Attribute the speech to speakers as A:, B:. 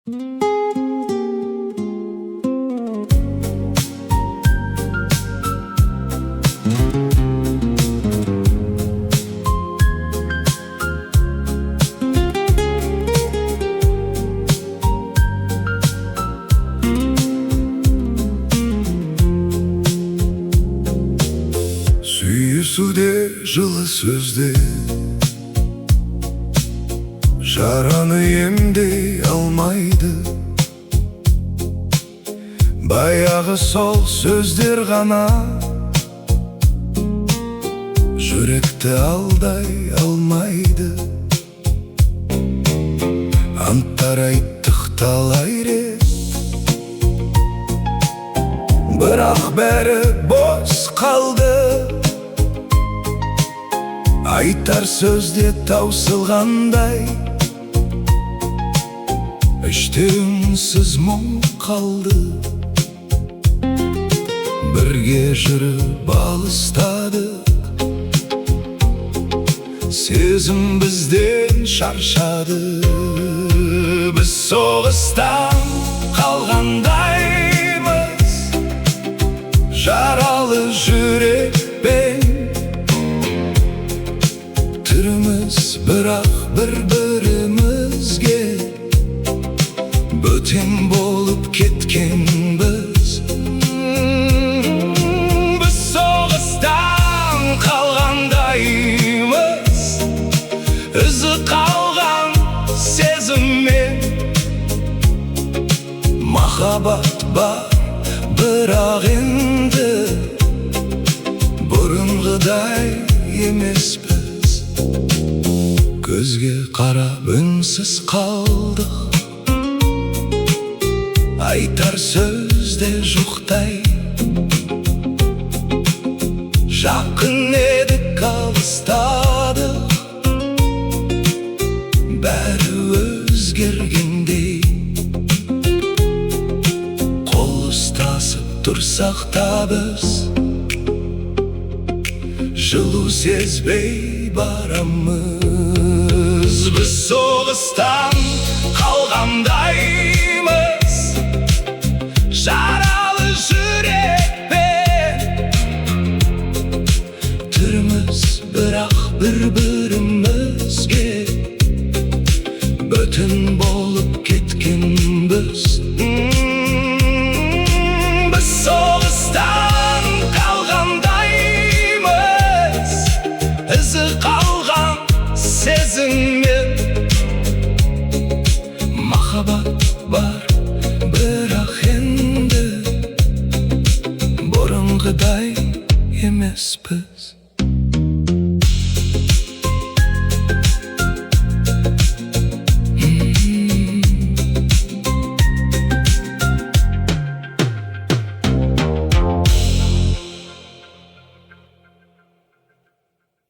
A: Сүйісу де жылы сөзде жараны емдей алмайды. Баяғы сол сөздер ғана жүректі алдай алмайды. Анттар айттық талай рет, бірақ бәрі бос қалды. Айтар сөз де таусылғандай, іште үнсіз мұң қалды. Бірге жүріп алыстадық, сезім бізден шаршады. Біз соғыстан қалғандаймыз, жаралы жүрекпен тіріміз, бірақ бір бірімізге бөтен болып кеткенбіз. Біз соғыстан қалғандаймыз, ізі қалған сезіммен. Махаббат бар, бірақ енді бұрынғыдай емеспіз. Көзге қарап үнсіз қалдық, айтар сөз де жоқтай. Жақын едік, алыстадық, бәрі өзгергендей. Қол ұстасып тұрсақ та, біз жылу сезбей барамыз. Біз соғыстан қалғандаймыз, жаралы жүрекпен тіріміз, бірақ бір бірімізге бөтен болып кеткенбіз. Біз соғыстан қалғандаймыз, ізі қалған сезіммен. Махаббат бар, бірақ енді бұрынғыдай емеспіз.